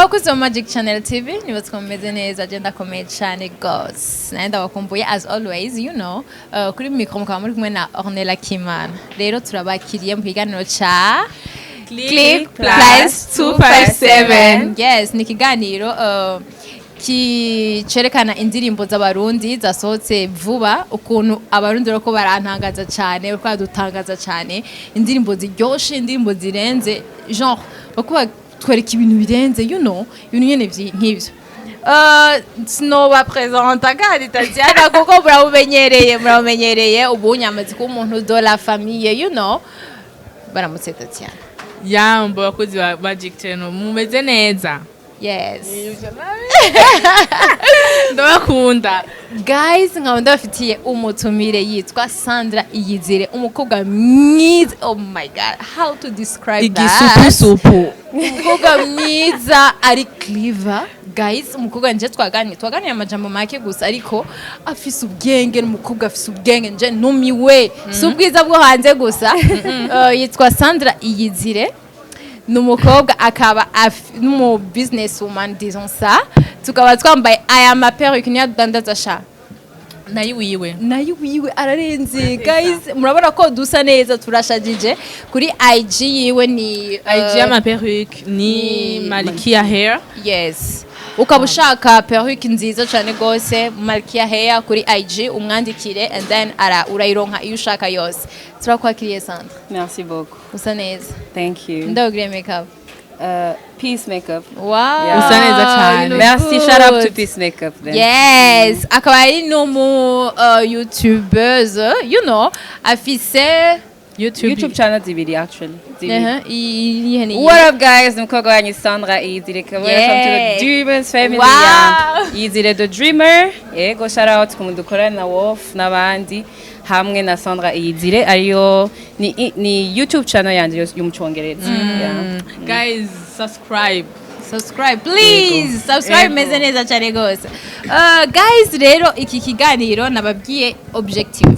Abakozi ba Magic Channel TV, nibatse mumeze neza. Je ndakomeye cyane gose, naye ndabakumbuye as always. Kuri micro mukaba muri kumwe na Ornella Kimana. Rero turabakiriye mu kiganiro ca Click Plus 257. Yes, ni ikiganiro cerekana indirimbo z'Abarundi zasohotse vuba, ukuntu Abarundi bariko barantangaza cyane, bariko baradutangaza cyane, indirimbo ziryoshe, indirimbo zirenze, genre bariko batwereka ibintu birenze, ibintu nyene nk'ivyo. Sinoba présenta kandi Tatiana kuko murabumenyereye, murabumenyereye. Ubu nyamaze kuba umuntu de la famille. Baramutse, Tatiana. Yambo, bakozi ba Magic Channel, mumeze neza? Yes. Ndabakunda. Guys, nkaba ndabafitiye umutumire yitwa Sandra Iyizire, umukobwa mwiza. Oh my God, how to describe that? Igisupusupu. Umukobwa mwiza, ari clever, guys. Umukobwa nje twaganiye amajambo make gusa, ariko afise ubwenge. N'umukobwa afise ubwenge, nje numiwe. Si ubwiza bwo hanze gusa. Yitwa Sandra Iyizire, ni umukobwa akaba n'umu business woman, disons ça. Tukaba twambaye aya ma perruque, niyo adandaza sha. Nayo wiwe. Nayo wiwe ararenze. Guys, murabona ko dusa neza, turashajije. Kuri IG yiwe ni IG y'ama perruque ni Malkia Hair. Yes, ukaba ushaka perruque nziza cyane rwose, Malkia Hair kuri IG, umwandikire and then ara urayironka iyo ushaka yose. Turakwakiriye, Sandra. Merci beaucoup. Usa neza. Thank you. Ndabwire makeup. Peace Makeup. Wow. Yeah. Usa neza cyane. You look Merci, shout out to good. Peace Makeup then. Yes, akaba ari n'umu youtubeuse, afise YouTube. YouTube channel zibiri, actually. Zibiri. Iyihe ni? What up guys, umukobwa wanyu Sandra Iyizire. Welcome to Yeah. the Dreamers family. Wow. Yeah. Iyizire the Dreamer. Yego, shout out ku muntu dukorana na Wolf n'abandi hamwe na Sandra Iyizire, ariyo ni YouTube channel yanje yo mu Congereza. Yeah. Guys, subscribe. Subscribe please, subscribe. Yego. Meze neza cyane rwose. Guys, rero iki kiganiro nababwiye objective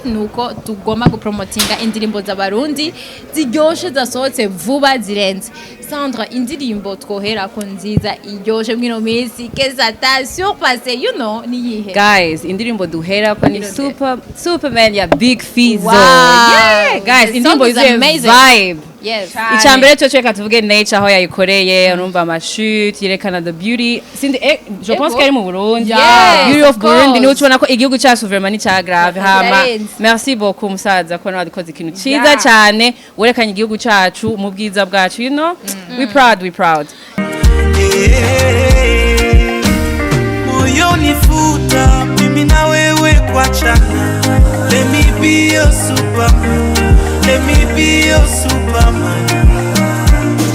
ni uko tugomba gupromotinga indirimbo z'Abarundi ziryoshe, zasohotse vuba, zirenze. Sandra, indirimbo twohera ko nziza iryoshe mwino minsi que ça t'a surpassé ni yihe? Guys, indirimbo duhera ko ni Indirimbo. Superman ya Big Fizzo. Wow. Yeah, guys, The indirimbo song is yuzuye amazing. vibe. Yes. Icya mbere cyo reka tuvuge nature aho yayikoreye. Urumva ama shoot yerekana the beauty, sindi je pense ko ari mu Burundi. Yes, Beauty of of Burundi, niho course. tubona ko igihugu cyacu vraiment ni ca grave. Hama Birarenze. merci beaucoup musaza ko nawe dukoze ikintu ciza cyane, werekanye igihugu cyacu mu bwiza bwacu. We proud, we proud. Eh, moyoni futa mimi na wewe kuachana. Let me be your superman, let me be your superman.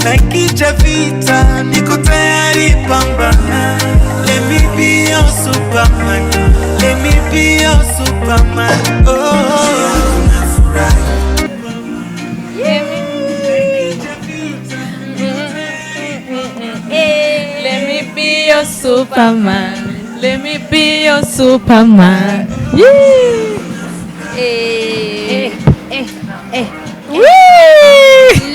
Na ikija vita niko tayari pambana. Let me be your superman, let me be your superman. Oh, nafurahi. Ikija vita niko tayari pambana. Let me be your superman, let me be your superman, yeah. Eh, eh, eh.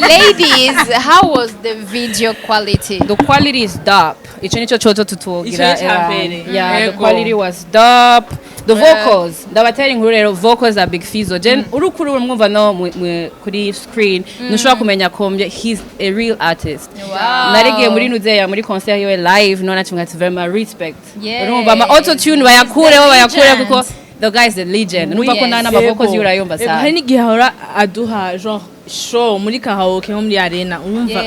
Ladies, how was the video quality? The quality is dope. Ico nico coco tutugira. Ico ni ica mbere. Yeah, the Yego. quality was dope. The vocals, ndabatera inkuru rero, vocals za Big Fizzo, je urukuru uramwumva no kuri screen, ntushobora kumenya kombye he's a real artist. Naregiye muri nuzeya muri concert yiwe live, none ati ati vraiment respect. Urumva ama auto tune bayakureho, bayakureho, kuko the guy is a legend. Urumva ko nta n'ama vocals yiwe urayumva Yego, sana. Hari n'igihe ahora aduha genre show muri karaoke nko muri arena, urumva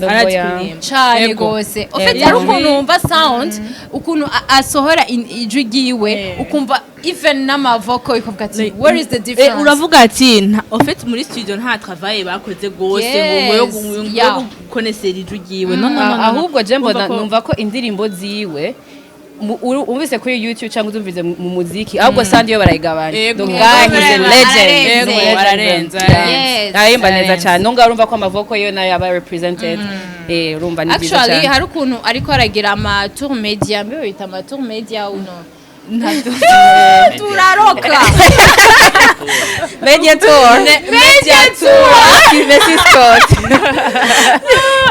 arazi kuririmba. Cane gose. En fait, hari ukuntu wumva sound, ukuntu asohora ijwi ryiwe, ukumva even n'ama vocal, ukavuga ati Like, where is the difference? Uravuga ati en fait muri studio nta travail bakoze gose ngo yo gukonesera ijwi ryiwe. No, no, no, no, no. Ahubwo je mbona Urumva ko- numva ko indirimbo ziwe umvise kuri YouTube cyangwa uzumvise mu muziki, ahubwo sound yo barayigabanya. Yego. The guy is a legend. Ararenze. Legend. Ararenze, Yeah. Yes. Aririmba neza Ararenze. cyane. Nunga urumva ko ama vocal yo nayo aba represented. Urumva ni byiza Actually, cyane. hari ukuntu ariko aragira ama tour media, mbe bita ama tour media uno. Turaroka. Media tour. Media tour. Merci, Scott.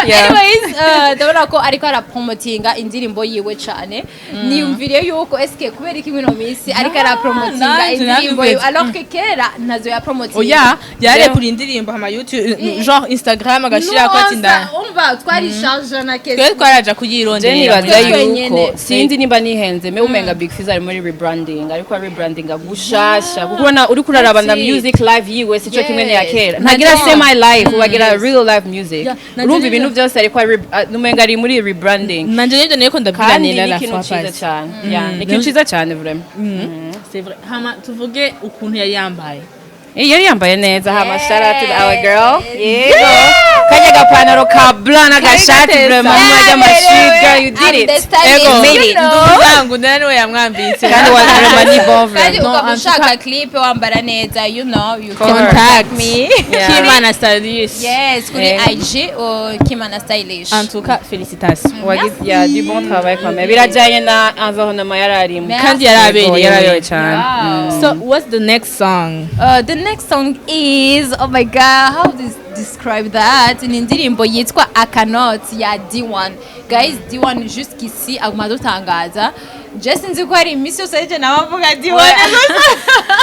Yeah. Anyways, ndabona ko ariko arapromotinga indirimbo yiwe cane. Niyumviriye yuko eske kubera iki mwino minsi ariko arapromotinga nanje indirimbo yiwe nabyumvise. alors que kera ntazo yapromotinga? Oya, yarekura indirimbo hama YouTube, genre Instagram, agashira ko ati nda Umva, twari charge na twe kesi. twaraja Je kuyirondera. nibaza Twe yuko twenyene. sinzi nimba nihenze, me umenga Big Fizz ari muri rebranding, ariko rebranding gushasha, kuko ubona uriko uraraba na That's it. music live yiwe sico kimwe n'iya kera. Ntagira semi live, ubagira real live music. Yeah, nanje Urumva ibintu byose ariko umenga ari muri rebranding. Nanje nivyo nariko ndabwira Kandi Nela ni la ikintu fois ciza passée. cyane. Yeah, ni ikintu ciza cyane vraiment. C'est vrai. Hama tuvuge ukuntu yari yambaye. Yari yambaye neza. Hama shout out to our girl. Yego, kajya gapantaro ka blanc n'agashati. Kari gatesa. Vraiment mwajya amashi, girl, you did I'm it. the stylist, Ego. you Made it. know. Ndugu nani niwe yamwambitse. Kandi wa vraiment ni bon Kandi vraiment. ukaba En tout ushaka clip wambara neza, you can Contact. contact me. Yeah. Kimana Stylish. Yes, kuri IG Kimana Stylish. En tout cas, félicitations. Wagize, yeah, du bon travail quand même. Birajyanye na environnement yari arimo. Merci. Kandi yarabereye. Yaraberewe cyane. Wow. So what's the next song? The next song is, oh my God, how to describe that? Ni indirimbo yitwa Akanot ya D1. Guys, D1 jusqu'ici aguma dutangaza. Je sinzi ko hari iminsi yose arije nawe avuga D1.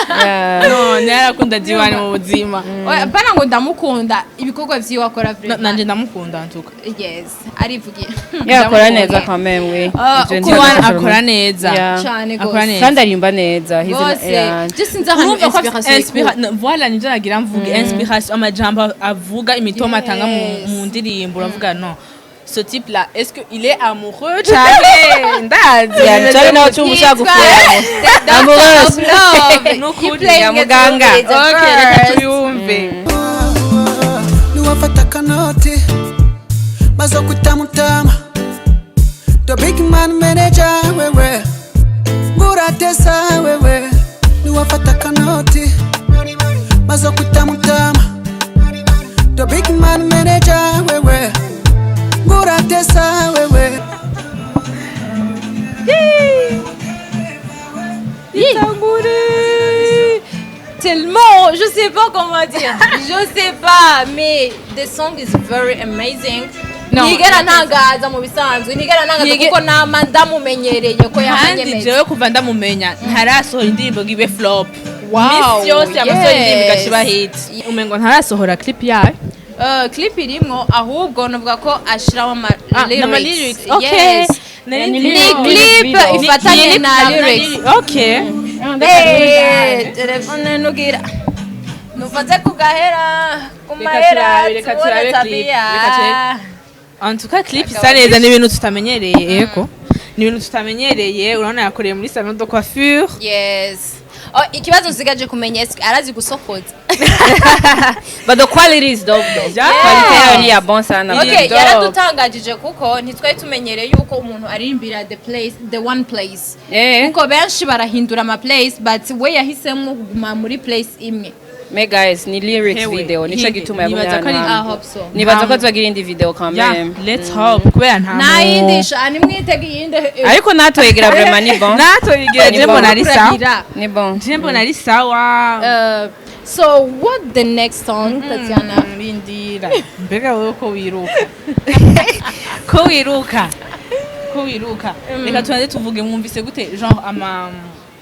Yeah. No, narakunda D1 mu buzima. Oya, bana, ngo ndamukunda ibikorwa vyiwe akora No, vraiment. nanje ndamukunda en tout cas. Yes, arivugiye. Yeah, akora neza quand même, oui. Ah, Ivyo D1 ndibaza. akora neza. Yeah. Cane Akora gose. neza. Kandi aririmba neza. He's Gose. yeah. Je sinzi ahantu Urumva ko afite inspiration ikura. no, voilà, nivyo nagira mvuge, inspiration, amajambo avuga, imitoma atanga mu ndirimbo, uravuga: "No, ce type là, est-ce que il est amoureux?" Canke ndazi. Yeah, cyane nawe cyumva ushaka gufura. The Doctor of Love. Nukuri. Ya muganga. Okay, reka tuyumve. Niwafata kanoti bazokutamutama, the big man manager, wewe nguratesa, wewe niwafata kanoti bazokutamutama, the big man manager, wewe nguratesa, wewe. Itangure. Tellement, je sais pas comment dire. Je sais pas, mais the song is very amazing. No. Nigera ntangaza mu bisanzwe, nigera ntangaza kuko nama ndamumenyereye ko Kandi yamanyemeza. jewe kuva ndamumenya ntarasohora indirimbo ngo ibe flop. Wow, Misi yose amasohora indirimbo yes. igashiba hit. Umengo ntarasohora clip yayo. Clip irimwo, ahubwo novuga ko ashiramo ama Ah, lyrics. n'ama lyrics, okay. Yes. Nari Ni Ni lyrics. clip Video. ifatanye na lyrics. Okay. Hey, telefone nugira nufate kugahera kumahera. Reka turabe, reka tubone turabe clip, tabia. reka turabe. En tout cas, clip isa neza, ni ibintu tutamenyereye. Yego, ni ibintu tutamenyereye. Urabona yakoreye muri salon de coiffure. Yes. Oh, ikibazo nsigaje kumenya, ese arazi gusokoza? But the quality is dope though. Yeah. Quality yayo ni ya bon sana. Okay, dope. yaradutangajije kuko ntitwari tumenyereye yuko umuntu aririmbira the place, the one place. Kuko benshi barahindura ama place, but we yahisemo kuguma muri place imwe. Me guys, ni lyrics Hewe, video nico hivi, gituma nibaza yagumye ko ari- ahantu I hamwe. hope so. Nibaza ko tuzagira indi video quand Yeah, même. let's hope, kubera nta Nta yindi sha, nimwitege iyindi. Ariko natoyegera vraiment ni bon. Nato yigira Ni je bon. mbona ari sawa. Kurahira. Ni bon. Je mbona ari sawa. So what the next song, Tatiana? Rindira, mbega wowe ko wiruka, ko wiruka, ko wiruka? Reka tubanze tuvuge, mwumvise gute genre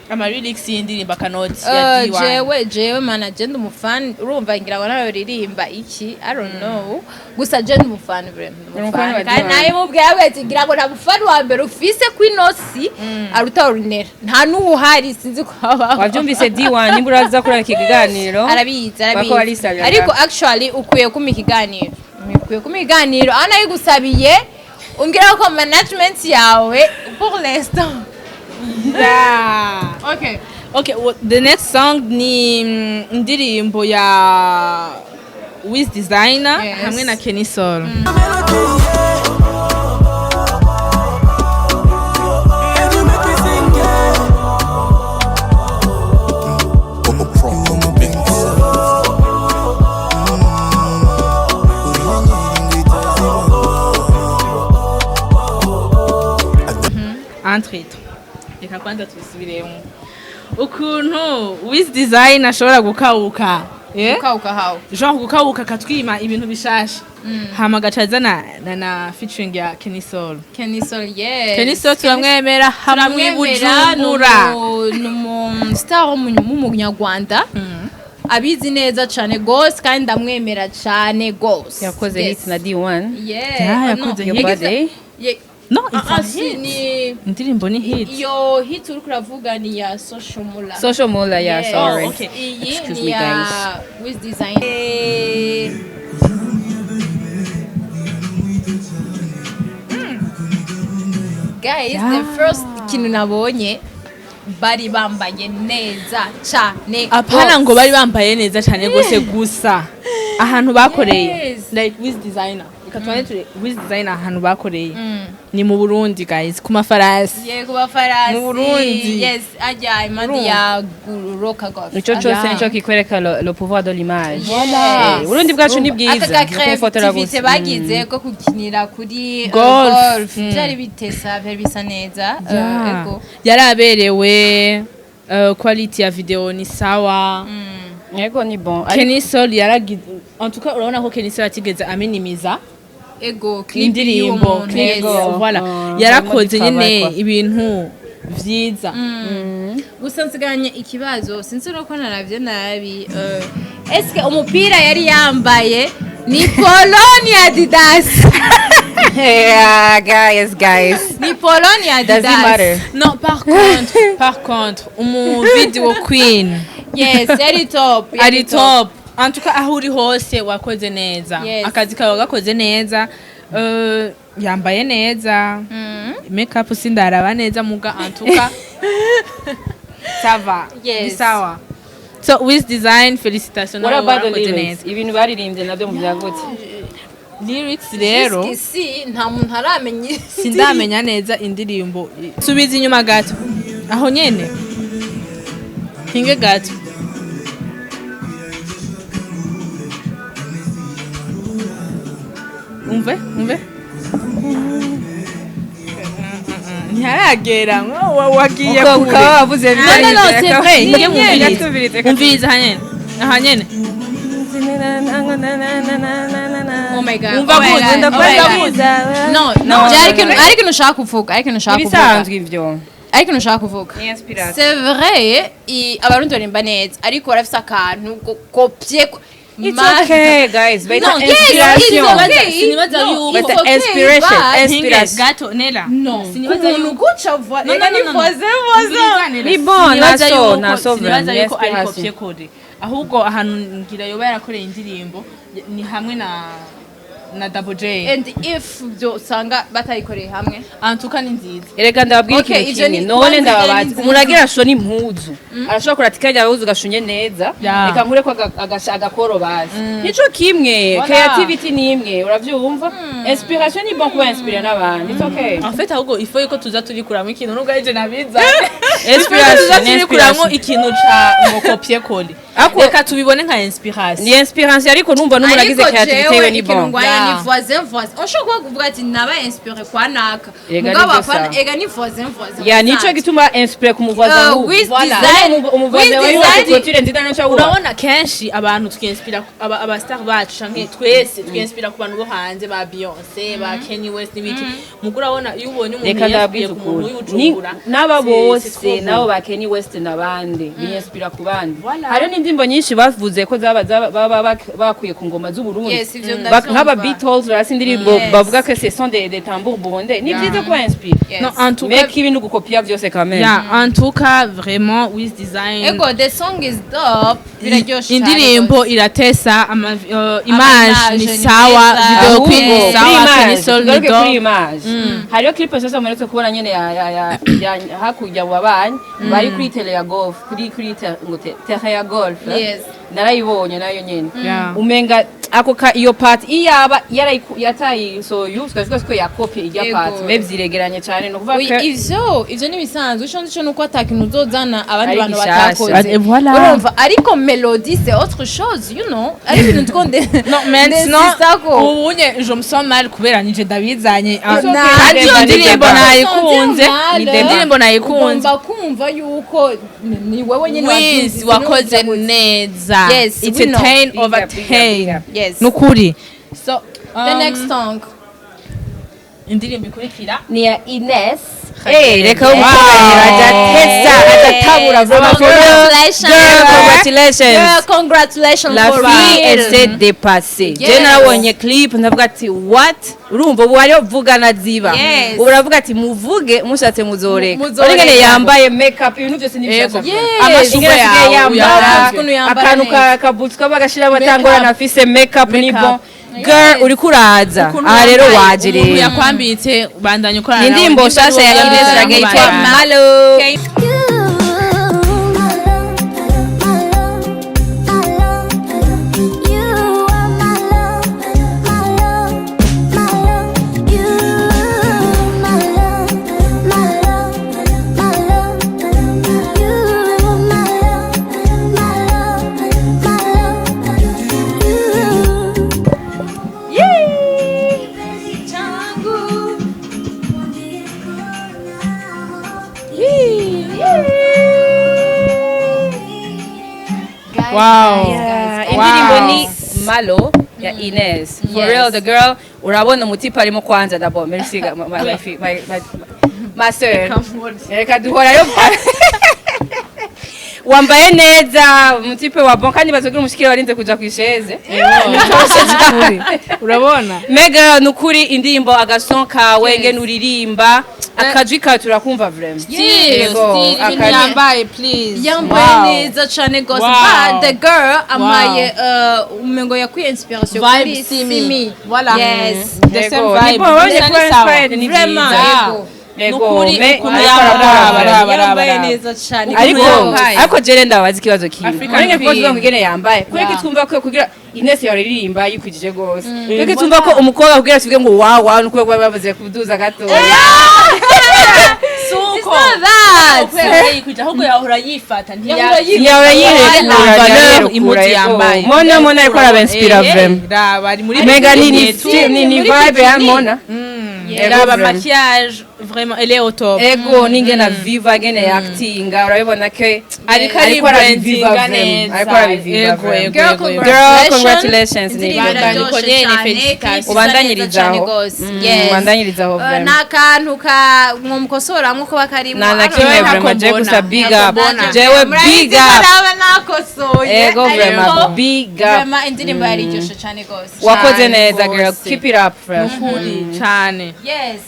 ama lyrics y'indirimbo Akanoti ya D1? Jewe mana, je ndi umufani. Urumva ngira ngo nawe ririmba iki, I don't know, gusa je ndi umufani vraiment, ndi Uri umufani umufani wa kandi D1. nawe mubwira ati ngira ngo nta mufani wa mbere ufise kw'inosi aruta Ornella, nta n'uwuhari, sinzi ko habaho. Wavyumvise D1, nimba uraza kuraba iki kiganiro. Arabizi. Bako Arabizi. barisabira. Ariko actually ukwiye kuma ikiganiro, ukwiye kuma ikiganiro aho nayigusabiye, umbwira ko management yawe pour l'instant. Yeah. Okay. Okay, the next song ni indirimbo ya Wiz Designer Yes. hamwe na Kenny Sol. And you make me sing, yeah. You are my painkiller. Uri inyenyeri itazima. Entre autres. Reka kwanza tubisubiremo ukuntu Wiz Design ashobora gukawuka. Ukawuka hawo? Genre gukawuka akatwima ibintu bishasha, hama agaca azana na featuring ya Kenny Sol. Kenny Sol, yes. Kenny Sol turamwemera hamwe i Turamwemera, Bujumbura. Ni umu star w'umunyarwanda abizi neza cane gose, kandi ndamwemera cane gose. Yakoze Yes. hit na D1. Yeah. Yeah, No, yakoze Your hit. Body. No, it's Ah, a si, hit. ni Indirimbo ni hit. Iyo hit uriko uravuga ni ya Social Mula. Social Mula, yeah. Yes. Sorry. Oh, okay. Iyi Excuse ni me, ya guys. Wiz Design. Guys, the first kintu nabonye, bari bambaye neza cane Apana gose. ngo bari bambaye neza cyane gose gusa, ahantu bakoreye, like Wiz Designer, reka tubane ture Wiz Designer, ahantu bakoreye ni mu Burundi, guys, ku mafarasi. Yego, bafarasi. Mu Burundi. Yes, ajya impande Urumva. ya Roka Golf. Nico cyose Yeah. nico kikwereka le pouvoir de l'image. Voilà. Uburundi bwacu ni bwiza. Aka Ni ukubufotora creativity gusa. bagize ko gukinira kuri Golf. golf byari bitesa, byari bisa neza. Ego. Yaraberewe, quality ya video ni sawa. Yego, ni bon. Kenny Sol yaragize, en tout cas urabona ko Kenny Sol atigeze aminimiza Ego, clip indirimbo. y'uwo muntu. Clip, Yes. voilà. Ah, Yarakoze harimo nyine travail, quoi. ibintu vyiza. Gusa nsigaranye ikibazo, sinzi nuko naravye nabi, eske umupira yari yambaye ni polo, ni Adidas? Yeah, guys, guys. Ni polo, ni Does it Adidas? matter? No, par contre umu video queen Yes, yari top, yari. Ari top. En tout cas aho uri hose wakoze neza. Akazi kawe gakoze neza. Yambaye neza, makeup sindaraba neza, muga en tout cas ça va. Ni sawa. So Wiz Design, félicitations. What Nawe about the warakoze lyrics? neza. Ibintu baririmbye nabyo mu byagutse. Lyrics rero, Jusqu'ici nta muntu aramenya. Sindamenya neza indirimbo. Subiza inyuma gato, aho nyene hinge gato. Umve, umve, ntiharagera wagiye Uko kure. ukaba wavuze. No, c'est vrai, hinge Mwumvirize. mwumvirize, umvirize aha nyene, aha nyene. Oh my God. Umva Oh my gute? God. Oh my Umva God. gute? No, je ariko ikintu ushaka kuvuga, ariko ikintu ushaka kuvuga, Ibisanzwe ivyo. ariko ikintu ushaka kuvuga. Ni inspiration. C'est vrai, abarundi barimba neza, ariko barafise akantu copier. It's okay, guys. Bayita No, yes, it's inspiration. okay. Sinibaza No, yuko- it's Bayita okay, inspiration. but- Hinge Inspiration. gato, Nela. No. Sinibaza Umuntu yuko guca voix, No, no, ega no, ni no, no. voisin, voisin. Ni bon, Sinibaza naso, naso sinibaza vraiment, yuko ari inspiration. copier coller, ahubwo ahantu ngira yoba yarakoreye indirimbo ni hamwe na Double J. And if byo usanga batayikoreye hamwe? En tout cas ni nziza. Erega ndababwira Okay, ikintu ivyo kimwe. ni- None kwanza ndababaza, ni nziza. umuntu agira shoni impuzu arashobora kurata ikajya ahuzu gashunye neza. Reka nkure ko agakoro bazi nico kimwe. Voilà. Creativity ni imwe, uravyumva? Inspiration ni bon, kuba inspiré n'abandi, it's okay. En fait ahubwo ifo yuko tuza turikuramo ikintu, nubwo ari je nabiza, Inspiration, tuza turikuramo inspiration. ikintu ca ngo copier coller. Reka tubibone nka inspiration. Ni inspiration, ariko numva n'umuntu agize Ariko creativity jewe yiwe ni ikintu bon. ngwanya ni voisin, voisin. Ushobora kuba kuvuga ati naba inspiré kwa naka, Ega mugabo nivyo apana. sawa. Ega ni voisin, voisin. Ya, nico gituma inspiré ku muvwaza. Wiz Voilà. Design, Umuvwaza Wiz wawe Design. clôture nziza nico wuba. Urabona kenshi abantu twinspira aba star bacu canke twese twinspira ku bantu bo hanze, ba Beyonce, ba Kanye West n'ibiki. Mugo urabona iyo ubonye umuntu Reka yinspiriye ndababwiza ku muntu ukuri. w'ibujumbura, N'aba c'est trop bose beau. nabo ba Kanye West n'abandi biyinspira ku bandi. Voilà. Hariho n'indirimbo nyinshi bavuze ko zaba bakuye ku ngoma z'Uburundi. Yes, ivyo Nk'aba ndavyumva. Beatles barasi indirimbo Yes. bavuga ko ce sont des tambours burundais. Ni byiza kuba inspiré. Yes. No, en tout cas, Mais kibi ni ugukopiya byose quand même. Yeah, en tout cas vraiment Wiz Design, Ego, the song is dope, biraryoshe cyane indirimbo rwose. Iratesa ama image ni ni sawa, meza. video Ahubwo, clip ni kuri sawa, image, Kenny Sol ni tugaruke kuri dope. image, hariho clip nshasha muherutse kubona nyene ya hakurya mu babanyi bari kuri tele ya golf, kuri ngo terrain ya golf. Yes. Narayibonye nayo nyene. Yeah. Umenga Ako ka iyo part iyaba yataye, so yusuka ko yakopye ijya part, mais vyiregeranye cyane, no kuvuga Oui, ko ivyo ni bisanzwe. Ico nzi co nuko ata kintu uzozana abandi Ari bantu gishasha. batakoze. Et voilà. Urumva, ariko melody, c'est autre chose, ari ibintu twonde. Non, maintenant Ndesisako. Ubunye je me sens mal kubera nije ndabizanye. Na- Kandi iyo Ni ndirimbo débat. nayikunze. Ni Ni indirimbo nayikunze. Ugomba kumva yuko ni wewe nyine Wiz wabyumvise, wakoze n'uwakoze. neza. Yes, It's we a know. 10 Big over up, big up, 10. big up. Yes. Nukuri, so The next song. Indirimbo ikurikira Ni ya Ines. Eh, reka umukobwa adatesa, adatabura vraiment. Congratulations. Girl, congratulations. Girl, congratulations La for fille, real. elle s'est dépassée. Yes. Je narabonye clip, ndavuga ati what? Urumva ubu hariho vuga na ziba. Yes. Ubu uravuga ati muvuge mushatse muzoreka. Muzoreka. Urengene yambaye makeup, ibintu byose ni bishasha. Yego. Yes. Amashurwe Ingene asigaye yawe yambara, uyaravye. Ukuntu yambara akantu neza. ka kabutsu kaba gashiramo atangorana afise, makeup ni Makeup. bon. Girl, uriko uraza. Ukuntu Aha rero yambaye, waje umuntu rero. yakwambitse, bandanya ukorana Ni nawe. indirimbo nshasha ya Ines Raga yitwa Bandanya. Malo. Okay. You, my love, my love, my love. You are my love, my love, my love. You, my love, my love, my love. You, my love, my love, my love. You. Changu. Guys, Wow. guys, guys. Indirimbo ni Malo ya Ines. For Yes. real, the girl, urabona umutipe arimo kwanza d'abord. Merci my sœur. Reka duhorayo. Wambaye neza, umutipe wa bon, kandi bazogira umushikire warinze kuja kwisheze. Urabona. Mega nukuri indirimbo, agason kawe ngene uririmba, akajwi kawe turakumva vraiment. Yego, Style, ibintu yambaye, please. Yambaye Wow. neza cane gose. Wow. But the girl amaye umengo yakwiye inspiration Vibe kuri Simi. Simi. Voilà. Yes. The same Yego, vibe. ni bon, wabonye Bisa ko ni sawa. inspired, ni Vraiment, byiza. yego. Yego, Nukuri, ukuntu ariko yambara, arabara. arabara, Yambaye arabara. neza cane. Ariko yambaye. ariko jere ndabaza ikibazo kimwe. African Ariko ko Queen. tuvuga ngo ingene yambaye, kubera ko twumva ko kugira Ines yaririmba yikwijije gose, kubera ko twumva ko umukobwa kugira tuvuge ngo wow wow, nuko baba bavuze kuduza gato. Suko. It's not that. Kubera yikwije, ahubwo yahora yifata. Yahora yifata. Yahora yirekura. Valeur impuzu yambaye. Mona, Mona ariko arabainspira vraiment. Raba ari muri Mega ni bikini. ni vibe ya Mona. Yego, Raba vraiment. maquillage, vraiment elle est au top. Ego, n'ingene viva, ngene actinga, urabibona ko Ariko ariko arabiviva aribrandinga vraiment. neza. Ariko arabiviva Yego, vraiment. yego, yego. Girl, congratulations. Indirimbo Ni iraryoshe Bandanye cane, félicitations. clip isa neza Ubandanyirizaho. cane gose. Yes. Ubandanyirizaho vraiment. Ni akantu ka mwomukosoramwo kuba karimo. Na na kimwe vraiment, je gusa big up. Jewe big up. Naba nakosoye. Ego vraiment, big up. Vraiment indirimbo yariryoshe cane gose. Wakoze Cane neza girl, gose. keep it up fresh. Nukuri cane. Yes,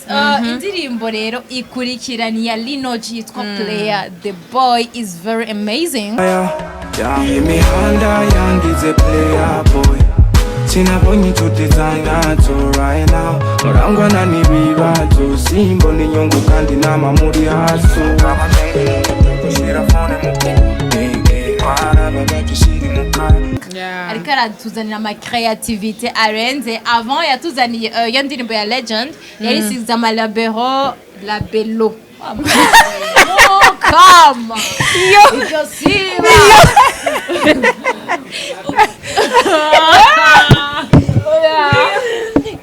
indirimbo rero ikurikira ni ya Lino G yitwa Player. The boy is very amazing. Imihanda yangize player boy, sinabonye inshuti zanyazo right now, murangwana n'ibibazo, simbona inyungu kandi nama muri haso. Gushira phone mu Ariko aratuzanira ama creativity arenze. Avant yatuzaniye iyo ndirimbo ya Legend yari isize amalabero labelo. Oh, come iryo siba.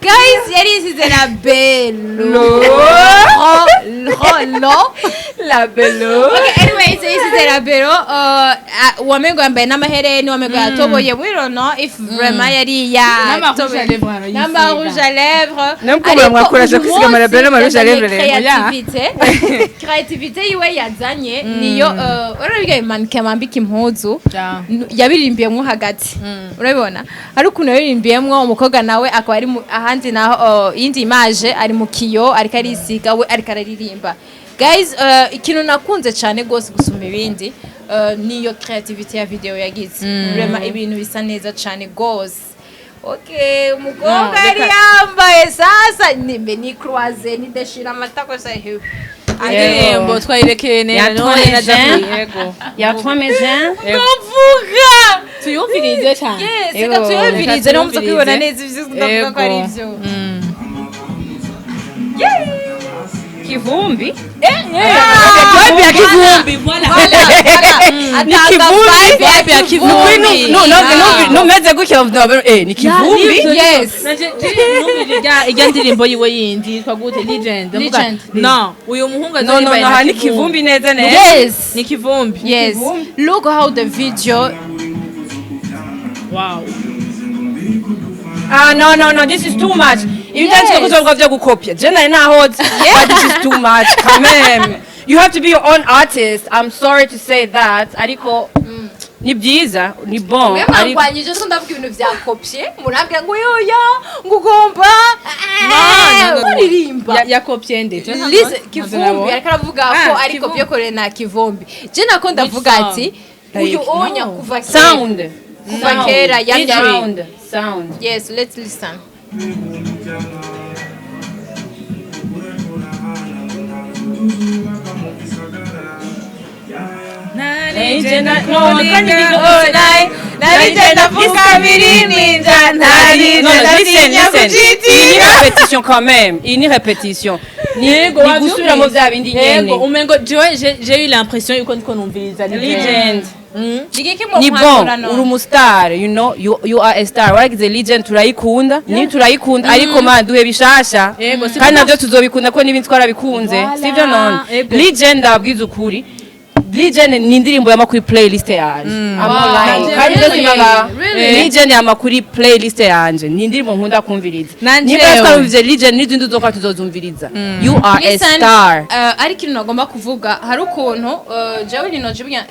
Guys, yari isize labelo ro lo. La belo. Okay, anyways, isize labelo, wamengo yambaye n'amahereni, wamengo yatoboye. We don't know if vraiment yari N'ama rouge à lèvres arayisiga. n'ama rouge à lèvres. Namwe Ariko mwakuraje uyu kwisiga ama labelo n'ama rouge à munsi lèvres rero. Creativité yiwe yazanye niyo, urabona mannequin bambika impuzu, yabirimbiyemwo hagati, urabibona ari ukuntu yabirimbiyemwo. Umukobwa nawe akaba ari ahandi naho, iyindi image ari mu kiyo, ariko arisiga, we ariko araririmba. Guys, ikintu nakunze cyane rwose gusumba ibindi, niyo creativity ya video yagize. Vraiment ibintu bisa neza cyane rwose. Okay, umukobwa No, yari yambaye sasa ni croisé, ni déchiré amatako sa. Indirimbo twayirekeye neza. Ya None na Jean. Yego. Ya trois mes gens. Mvuga. Tuyumvirize cyane. Yes, Ego, reka tuyumvirize, niho muza kubibona tuyumvirize. neza ivyo ndavuga ko ari ivyo. Kivumbi. Vibe ya Kivumbi, voilà. Ni Atanga Kivumbi. vibe ya Vibe ya Kivumbi. Kivumbi. No, no, no, numeze gutya bavuga, ni Kivumbi. Yes. Nanje numvise ijya ndirimbo yiwe yindi yitwa gute? Legend. Ndavuga, Legend. no, uyu muhungu No, no, azaririmba no, na aha ni Kivumbi neza neza. Yes. Ni Kivumbi. Yes, look how the video. Wow. Ah, no, no, no, this is too much. Ibi byanditswe ko uzovuga byo gukopya. Je nari nahoze. But this is too much. Quand même. You have to be your own artist. I'm sorry to say that. Ariko ni byiza, ni bon. Mwe Ariko mwangwanyije ko ndavuga ibintu vya kopye, murambwira ngo yoya, ngo ugomba No, no, no. kuririmba. Yakopye nde? Lise Kivumbi ariko aravuga ko Ah, ari Kivumbi. kopye kore na Kivumbi. Je nako ndavuga Which song? ati uyu onya kuva kera, Sound. kuva kera yamye. Sound. Sound. Yes, let's listen. No, no, listen, listen. Iyi ni répétition quand même. Iyi ni répétition. Ni Yego, ni gusubiramo bya bindi nyene. Yego, umengo jewe j'ai eu l'impression yuko ndiko numviriza Legend. Nigiki Ni bon, uri umustar, you know, you are a star. Waragize Legend, turayikunda, ni turayikunda, ariko man, duhe bishasha. Yego, si Kandi navyo tuzobikunda ko n'ibindi twarabikunze. Voilà. Sivyo none? Yego. Legend, ndababwiza ukuri. Legend ni indirimbo yama kuri playlist yanje. I'm not lying. Kandi Really? ndozimanga Really? Legend yama kuri playlist yanje. Ni indirimbo nkunda kumviriza. Nanje Niba jewe. twarumvise Legend, n'izindi uzoka tuzozumviriza. You are a Listen, star. Ariko ikintu nagomba kuvuga, hari ukuntu jewe Lino G burya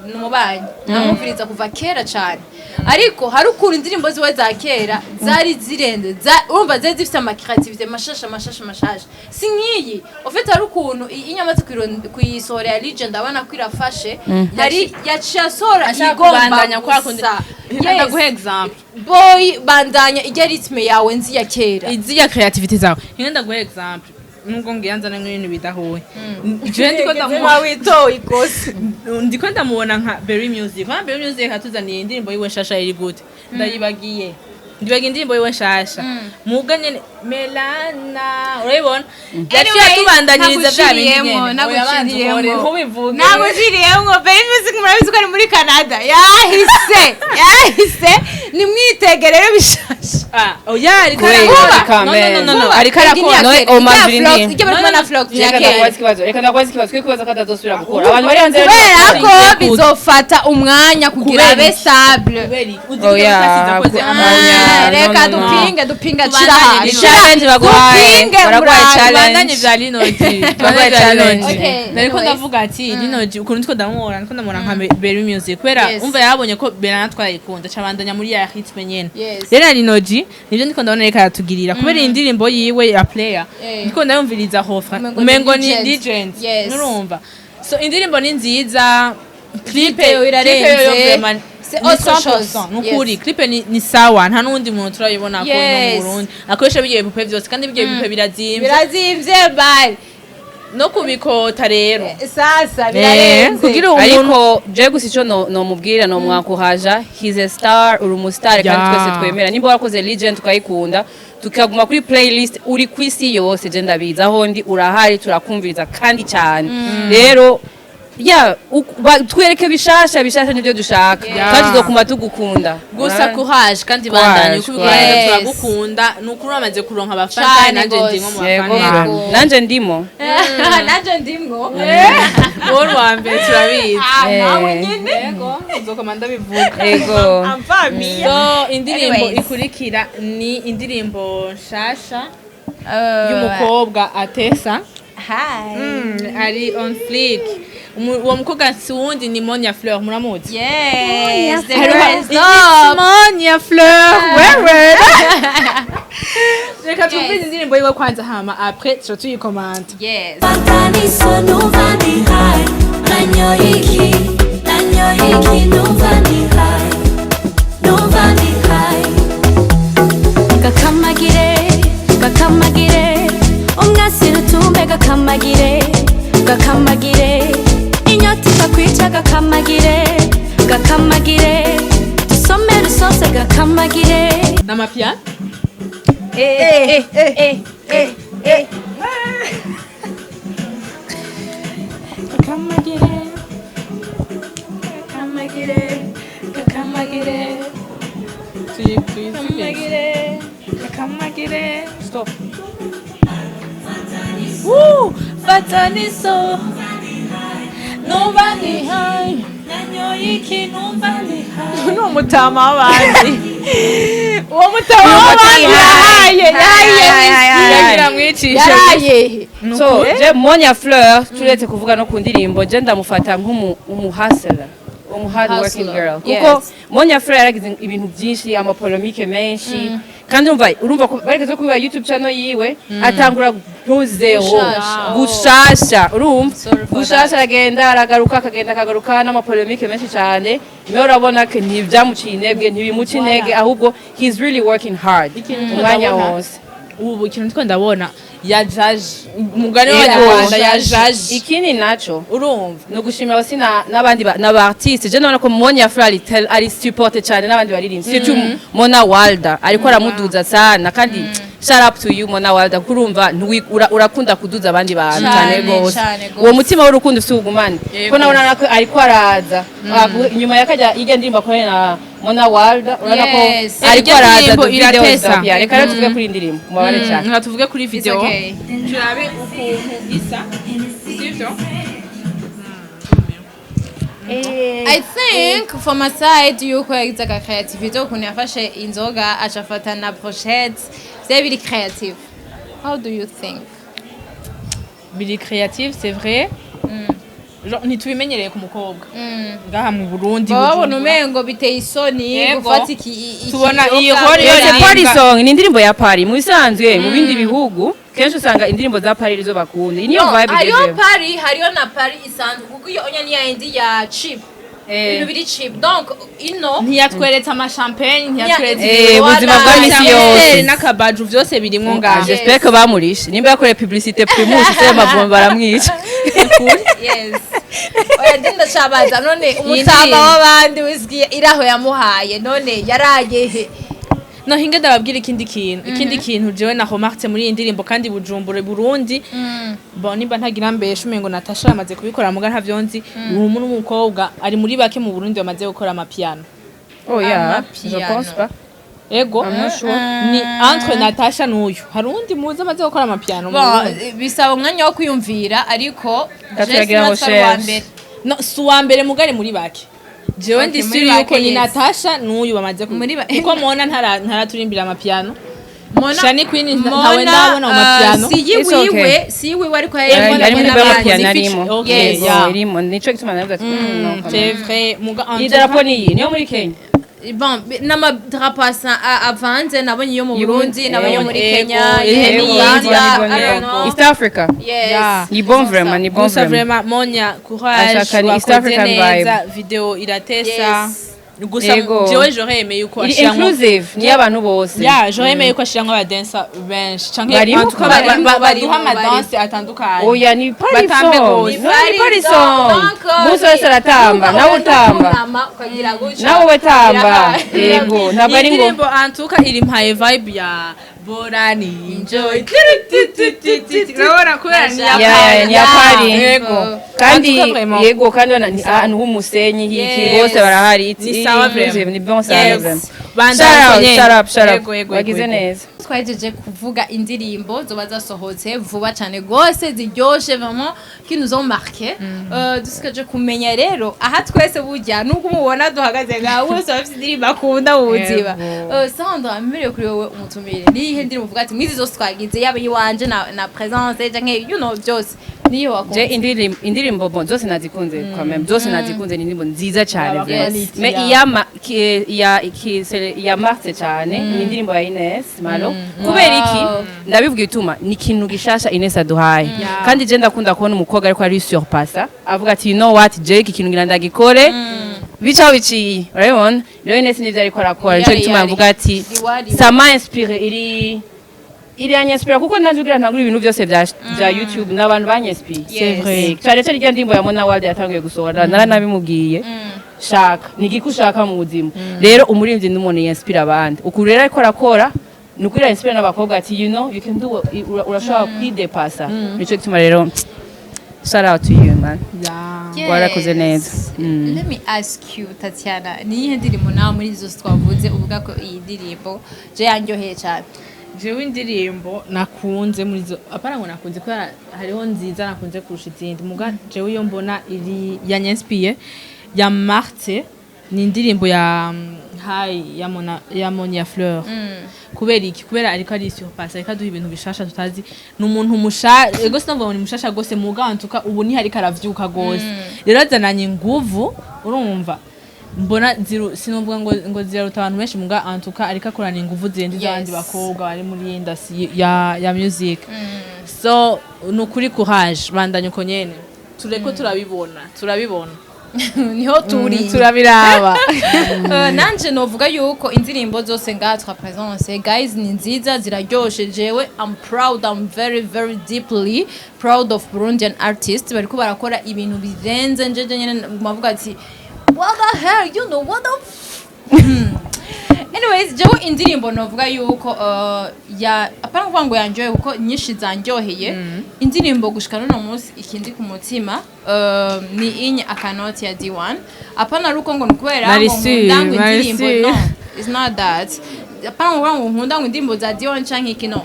ni umubanyi, namwumviriza kuva kera cyane, ariko hari ukuntu indirimbo ziwe za kera zari zirenze, urumva zari zifite ama créativité mashasha mashasha mashasha, si nk'iyi. Ufite hari ukuntu inyamaze kuyisohora ya Legend, abona ko irafashe, yari yaciye asohora Ashaka igomba kubandanya kwa kundi. gusa. Reka Yes. ndaguhe example. Boy, bandanya ijya rythme yawe nzi ya kera. Iziya creativity zawe. Nge ndaguhe example. Nubwo ngiye nzana nk'ibintu bidahuye. Jewe ndiko ndamubona Witoye ikose. Ndiko ndamubona nka Berry Music. Nka Berry Music atuzaniye indirimbo yiwe nshasha iri gute? Ndayibagiye. Ndibagiye indirimbo yiwe nshasha. Muga nyene Melana, urayibona? Yaciye atubandanyiriza bya bindi nyene. Oya, banza uhore, ntubivuge. Naguciriyemo. Berry Music murabizi ko ari muri Canada, yahise yahise, nimwitege rero bishasha. Ah, oya, ariko Wait, arakora. quand No, no, no, no, no. même. Ariko arakora. No, Omar Vini. Ijya bari kumwe na Flox ya Reka kera. ndakubaza ikibazo. Reka ndakubaza ikibazo. Twe kubaza ko atazosubira gukora. Abantu bari hanze Kubera ko bizofata umwanya kugira Kubera abe iki? stable. Kubera iki? Uzi Oya, ko yasize akoze oya. Reka No, no, no. dupinge, dupinga. Tubandanye. Shira. Challenge baguhaye. Dupinge. Baraguhaye Murabe. challenge. Tubandanye vya Lino G. Tubandanye vya Lino G. Okay, Nariko anyways. ndavuga ati Lino G, ukuntu ndiko ndamubona, ndiko ndamubona nka Berry Music, kubera Yes. umva yarabonye ko Berana twayikunda, cabandanya muri ya rythme nyene. Yes. Rero na Lino G nivyo ndiko ndabona reka aratugirira, kubera iyi ndirimbo yiwe ya Player ndiko ndayumviriza hofra, Umengo ni umengo ni Legend. Legend. Yes. Nurumva, so indirimbo ni nziza, clip Video irarenze. Clip yoyo vraiment C'est ni autre chose. 100%, nukuri. Yes. Clip ni sawa, nta n'uwundi muntu turayibona ko no mu Yes. Burundi akoresha bigiye bipupe vyose, kandi bigiye bipupe birazimvye. Birazimvye bari. No kubikota rero. Sasa birarenze. Kugira umuntu Ariko je gusa ico no nomubwira, no mwakuhaja, he's a star, uri umustar kandi twese twemera. Nimba warakoze Legend tukayikunda, tukaguma kuri playlist, uri kwisi yose, je ndabizi aho ndi urahari, turakumviriza kandi cyane. Rero ya twereke bishasha, bishasha nivyo dushaka, kandi tuzokuma tugukunda. Gusa courage kandi Courage, bandanye uko ubikora neza. courage. Turagukunda, ni ukuri, wamaze kuronka abafana. Cane Kandi nanje gose. ndimo mu Yego. bafana. Yego. Nanje ndimo. Nanje ndimwo. Wowe wa mbere, turabizi. Ah, nawe nyine. Yego, nzokoma ndabivuga. Yego. So indirimbo Anyways. ikurikira ni indirimbo nshasha y'umukobwa Atesa. Hi. Ari on fleek. Uwo mukobwa si wundi, ni Monia Fleur, muramuzi? Yes, the Hariho- girl is It's up. Monia Fleur, wewe reka twumvise indirimbo yiwe kwanza, hama après tuca tuyikomanta. Yes. Bakaniso numva ndi high, nanyoye iki, nanyoye iki, numva ndi high, numva ndi high. Gakamagire, gakamagire, umwasira utumbe, gakamagire, gakamagire, inyota ikakwica, gakamagire, gakamagire, dusome. Isosi gakamagire. N'amapiano. Eh, eh, eh, eh, eh. Kakamagire, kakamagire, kakamagire. Tuyi, kakamagire. Stop. Woo! Fataniso. Numva ni high. Nanyoye iki, numva ni high. Ni umutama w'abandi. Uwo mutama w'abandi yahaye, yahaye. Yagira mwicishe. Yaraye. So je Monia Fleur, turetse kuvuga no ku ndirimbo, je ndamufata nk'umu umu hustler, umu hard working Hustler, girl, yes. kuko Monia Fleur yaragize ibintu byinshi, amapolémiques menshi, kandi urumva ko barigeze kubiba YouTube channel yiwe atangura zéro. Gushasha. Gushasha, urumva. Sorry for Gushasha, aragenda aragaruka, akagenda akagaruka n'amapolémiques menshi cyane. Niyo urabona ko ntibyamuciye intege, ntibimuca intege, ahubwo he's really working hard Ikintu umwanya ndabona- wose. Ubu ikintu two ndabona yajaje umugani Yego. w'Abanyarwanda, yajaje. Ikindi naco Urumva. No gushimira aussi n'abandi n'aba artiste. Je ndabona ko Monia Fleur ari supporté cyane n'abandi baririmbyi, surtout Mona Walda ariko aramuduza sana. Kandi shout up to you, Mona Walda, kurumva urakunda kuduza abandi bantu cyane Cane, gose. cane gose. Uwo mutima w'urukundo ufite ugumane, Yego. ko nabona ko ariko araza inyuma yakajya irya ndirimbo akoranye na Mona Walda, urabona ko Yes. ariko Irya araza. ndirimbo Video iratesa. ya reka rero tuvuge kuri iyi ndirimbo mubabare cyane. Nka tuvuge kuri video, Okay. turabe ukuntu isa, sivyo? I think for my side yuko yagize aka creativity, ukuntu yafashe inzoga acafata na brochette, vyari biri creative. How do you think? Biri creative, c'est vrai. Genre, ntitubimenyereye ku mukobwa ngaha mu Burundi, Babona Bujumbura. Umengo biteye isoni Yego. gufata iki Tubona ikiyoga. iyi hori Iyo yo c'est party song, ni indirimbo ya party. Mu bisanzwe mu bindi bihugu kenshi usanga indirimbo za party arizo bakunda. Iyi niyo No, vibe hariho igezweho. party, hariho na party isanzwe, kuko iyo onya ni yayindi ya cheap, ibintu biri cheap, donc ino Ntiyatweretse amashampagne, ntiyatweretse Ubuzima bwa misi yose. N'akabaju vyose birimwo ngaha. J'espère que bamurishe. Nimba yakoreye publicité Primus, se mavumba baramwica. Yes, oya, ndi ndacabaza none umutama ndirimbo. w'abandi whisky iraho yamuhaye, none yaraye he? No hinge ndababwira ikindi kintu, ikindi kintu jewe na remarque muri iyi ndirimbo. Kandi Bujumbura, Burundi, bon, nimba ntagira mbesha, umengo Natasha yamaze kubikora, muga ntavyo nzi. Uwo n'umukobwa ari muri bake mu Burundi bamaze gukora amapiano. Oh yeah, je Amapiano. pense pas. Ego. I'm not sure. Ni entre Natasha n'uyu, hari uwundi muzi amaze gukora amapiano mu Bon, Burundi? bisaba umwanya wo kwiyumvira, ariko Katuragira je sinatwari uwa recherche. mbere. No, si uwa mbere, mugari muri bake. Jewe Okay, ndi muri sure bake, yuko ni yes. Natasha n'uyu bamaze kuko Mona ntaraturimbira amapiano. Mona Shani Queen ntawe ndabona mu mapiano. Si It's okay. yiwiwe, si yiwiwe, ariko Ari muri n'abandi. bama piano arimo. Okay, Yes. yeah. Irimo, nico gituma navuga ati no, quand C'est même. vrai, muga en Iyi tout cas- darapo ni iyi niyo muri Kenya. Bon, n'amadarapo asa avanze, nabonye iyo mu Burundi, nabonye iyo muri Ego, Kenya, ego, iyo mu Uganda, Ego, I don't ego. know. East Africa. Yes. Yeah. Ni bon vraiment, ni bon Gusa vraiment. vraiment, Monia, courage. Ashaka ni East Wakoze African neza, video iratesa. Yes. Gusa Yego. jewe j'aurais aimé yuko Iri ashiramwo inclusive, niyo abantu bose. Yeah, j'aurais aimé yuko ashiramwo abadansa benshi canke Barimo, en tout cas, barimo, baduha barimo, amadanse atandukanye. Oya, ni party Batambe song. gose. No, ni party song. Musi wese aratamba, nawe utamba. Nawe we tamba. Yego, ntabwo ari ngo Indirimbo en tout cas iri mpaye vibe ya Borani Enjoy. Urabona kubera ni ya Ya, ni ya party. Yego. Kandi En tout cas, vraiment. yego, kandi wana ni ahantu h'umusenyi hiki, Yes. bose barahari. It's Ni sawa inclusive, vraiment. ni bon sana Yes. vraiment. Bandanye Shout out, nyene. shout up, shout up. Yego, yego, Wagize yego. neza. Twahejeje kuvuga indirimbo zoba zasohotse vuba cyane gose, ziryoshe vraiment, qui nous ont marqué. Dusigaje kumenya rero aha twese burya nubwo umubona duhagaze ngaha, wese aba afite indirimbo akunda mu buzima. Sandra, mbereye kuri wowe umutumire, niyihe ndirimbo uvuga ati mwizi zose twagize, yaba iwanje na présence canke byose, niyo Je wakunze? indirimbo, bon, zose nazikunze quand même, zose nazikunze, ni indirimbo nziza cyane vraiment. Yes. Mais iya iya ki iya marqué cyane ni indirimbo ya Ines Malo. Kubera iki? Ndabivuga ituma ni ikintu gishasha Ines aduhaye, kandi je ndakunda kubona umukobwa ariko ari surpassa, avuga ati: "You know what, je iki kintu ngira ndagikore bicaho biciye." Urabibona rero Ines nivyo ariko arakora, nico Yari, gituma yari. mvuga ati Riwari. ça m'a inspiré, iri iranyinspira, kuko naje kugira ntangure ibintu byose bya YouTube n'abantu banyinspiriye. C'est vrai. Cyane cyane irya ndirimbo ya Mona Walda yatanguye gusohora, naranabimubwiye. Shaka ni igiki ushaka mu buzima. Rero umuririmbyi ni umuntu yinspira abandi. Uku rero ariko arakora, ni ukuri inspira n'abakobwa ati you can do it, urashobora kwidepasa. Nico gituma rero shout out to you, man. Warakoze neza. Let me ask you, Tatiana, ni iyihe ndirimbo nawe muri izo twavuze uvuga ko iyi ndirimbo je yanryoheye cyane? Jewe indirimbo nakunze muri zo, apana ngo nakunze kubera hariho nziza nakunze kurusha izindi, muga jewe iyo mbona iri yanyinspiye ya Marte ni indirimbo ya Hai ya Mona, ya Monia Fleur. Kubera iki? Kubera ariko ari surpasse, ariko aduha ibintu bishasha tutazi. Ni umuntu musha, ego, sinavuga ngo ni mushasha gose, muga antuka ubu niho ariko aravyuka gose. Rero azananye inguvu, urumva mbona ziru, sinovuga ngo ziraruta abantu benshi, muga antuka ariko akorana inguvu zirenze iz'abandi bakobwa bari muri industry ya music. So ni ukuri, courage, bandanye uko nyene, tureko turabibona, turabibona. Niho turi. Turabiraba. Nanje novuga yuko indirimbo zose ngaha twa presence, guys, ni nziza, ziraryoshe. Jewe I'm proud, I'm very very deeply proud of Burundian artists bariko barakora ibintu birenze. Njeje nyene mavuga ati what the hell, you know what the anyways, jewe indirimbo novuga yuko ya apana kuvuga ngo yanjoye, kuko nyinshi zanryoheye. Indirimbo gushika n'uno munsi ikindi ku mutima ni inye Akanoti ya D1. Apana ari uko ngo ni ukubera ngo Marisi, nkunda ngo indirimbo, Marisi. no, it's not that. Apana kuvuga ngo nkunda ngo indirimbo za D1 canke iki, no.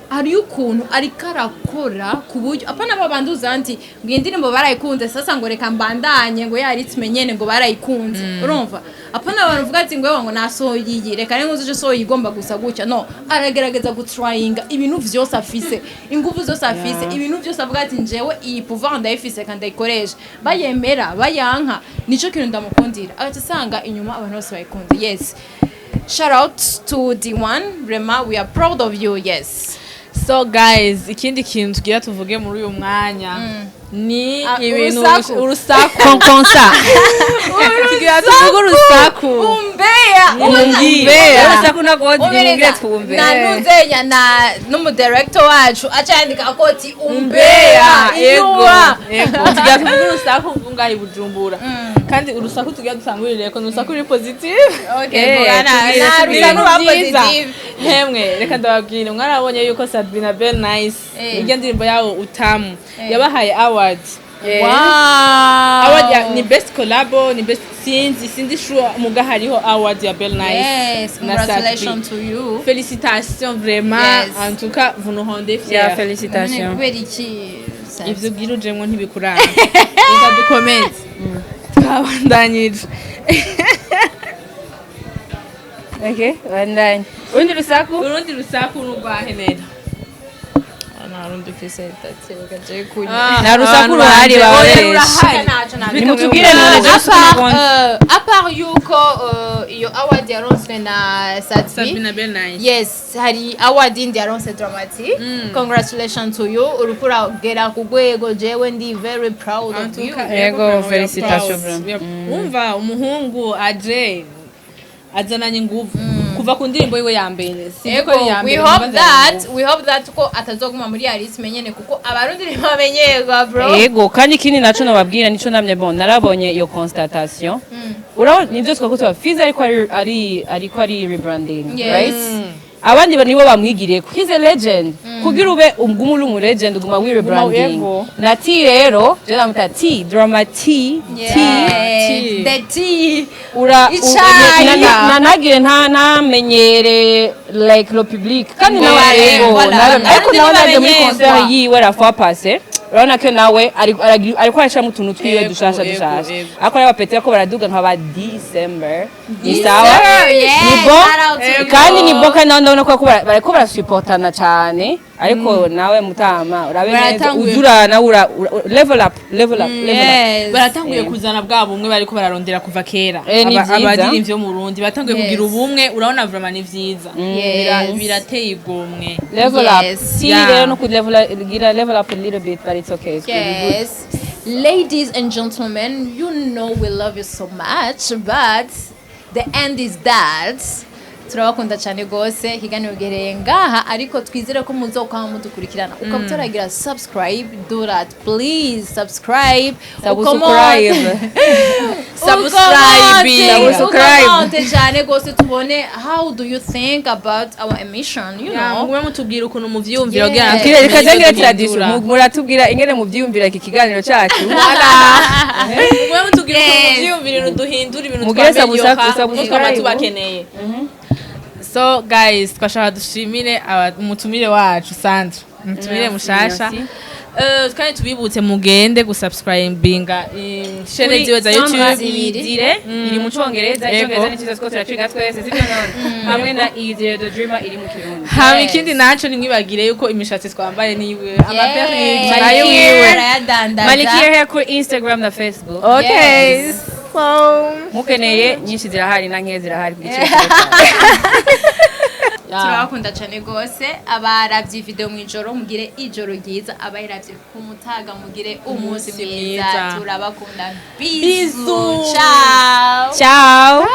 Hariyo ukuntu ariko arakora ku buryo apana babanduza nti ngo iyi ndirimbo barayikunze, sasa ngo reka mbandanye ngo ya rythme nyene ngo barayikunze. Urumva, apana abantu uvuga ati ngo yewe ngo nasohoye iyi, reka rero nkuze sohoye igomba gusa gutya. No, aragerageza gutrayinga ibintu vyose afise, ingufu zose afise, ibintu vyose avuga ati njewe iyi pouvoir ndayifise kandi ndayikoresha, bayemera bayanka. Nico kintu ndamukundira, agaca asanga inyuma abantu bose bayikunze. Yes, shout out to D1, vraiment we are proud of you, yes. So guys, ikindi kintu tugira tuvuge muri uyu mwanya ni Ah, ibintu urusaku. Urusaku. Konkonsa. Tugira tuvuge urusaku. Umbeya. Umbeya, urusaku nagodi. Umbereza, twumve. Na nuzenya na n'umudirector wacu aca yandika ko ati Umbeya. umbeya. Ego. Inyuwa. Ego, tugira tuvuge urusaku ngaha i Bujumbura, kandi urusaku tugira dutangurire ko ni urusaku ruri positive. Okay, Eh, vugana tubwire, na tubwire. rusaku rwa Byiza. positive. Hemwe, reka ndababwire, mwarabonye yuko Sabina Bell Nice irya ndirimbo yawo Utamu yabahaye award. Wow. Award ya, ni best collabo, ni best, sinzi sure, muga hariho award ya Bell Nice Yes, na congratulations Sadbi. to you. Félicitations vraiment. En tout cas, vous nous rendez fiers. Ya, félicitations. Kubera iki? Ivyo ugira ujemwo ntibikuranga. Reka dukomeze, twabandanyije. Okay, bandanye urundi rusaku. Urundi rusaku n'urwa Henera. Nta rundi ufise, reka je kunywa. Nta rusaku ruhari, bababesha. Nimutubwire none, je À part, à part yuko iyo award yaronswe na Sadbi Sabina Bell Nice. Yes, hari award yindi yaronse Dramati. Congratulations to you, uriko uragera ku rwego, jewe ndi very proud of you. Yego, félicitations, bro. Wumva umuhungu aje azananye inguvu kuva ku ndirimbo yiwe ya mbere. Sinzi ko Ego, ari iya we mbere, hope numva azananye that inguvu. we hope that ko atazoguma muri ya rythme nyene, kuko abarundi ntibamenyerwa, bro. Ego, kandi ikindi naco nobabwira nico namye, bon, narabonye iyo constatation. Urabona nivyo twako tuba Fiza ariko ari rebranding, right? Abandi nibo bamwigiriye, he's a legend. Kugira ube ugume uri umu legend, uguma wi rebranding. Ego. Na T rero je namuta T Drama T T. Yeah. The tea. Ura Icayi. nanagire nta ntamenyere like le public, kandi nawe Voilà, ego voilà. ariko Abandi nawe naje muri ntibamenyerwa. concert yiwe la fois passée, urabona ko nawe ariko arashiramo utuntu twiwe dushasha dushasha. Ego. Ariko rero bapetera ko baraduga nka ba December, ni sawa. Yes, Ni bon. shout out to you. Kandi ni bon, kandi nawe ndabona ko bariko barasupportana cyane, ariko nawe mutama urabe neza. Baratanguye. Uzura nawe level up, level up, level up. Yes. Baratanguye Eh. kuzana bwa bumwe bariko bararondera kuva kera. Eh, ni vyiza. Abaririmbyi bo mu Burundi batanguye Yes. kugira ubumwe, urabona vraiment ni vyiza. Yes. Birateye igomwe. Level Yes. up. Si Yeah. rero no ku level up, gira level up a little bit, but it's okay. It's really good. Yes. Ladies and gentlemen, you know we love you so much, but the end is that Turabakunda cyane gose. Ikiganiro gihereye ngaha, ariko twizere ko muzokwama mudukurikirana. Ukaba utaragira subscribe, do that please. Subscribe. Subscribe. Subscribe. Subscribe. Uko commenter cyane gose, tubone how do you think about our emission you Yeah, know mugume mutubwira ukuntu muvyiyumvira Yeah. kugira ngo Reka tumenye tangire ibyo tradition. duhindura. Muratubwira ingene muvyiyumvira iki kiganiro cacu. Mugume mutubwira ukuntu Yes. muvyiyumvira, ibintu duhindura, ibintu Mugire twamelioka, subscribe. twaba tubakeneye. So guys, twashaka dushimire umutumire wacu Sandra, umutumire mushasha. Merci. Kandi tubibutse mugende gusubscribinga chaîne ziwe za YouTube. Idire iri mu Congereza. Yego. Icongereza ni cyiza, two turaciga twese, sibyo none? Hamwe na Idire the Dreamer iri mu Kirundi. Hama ikindi naco, nimwibagire yuko imishatsi twambaye niwe, ama perruque Yeah. nayo wiwe. Arayadandaza. Malikia Hair kuri Instagram na Facebook. Okay. Yes. So Mukeneye nyinshi zirahari, na nke zirahari ku giciro. Turabakunda cyane rwose. Abaravye video mu ijoro, mugire ijoro ryiza. Abayiravye ku mutaga, mugire umunsi Umunsi mwiza. mwiza. Turabakunda. Bisous. Bisous, ciao. Ciao.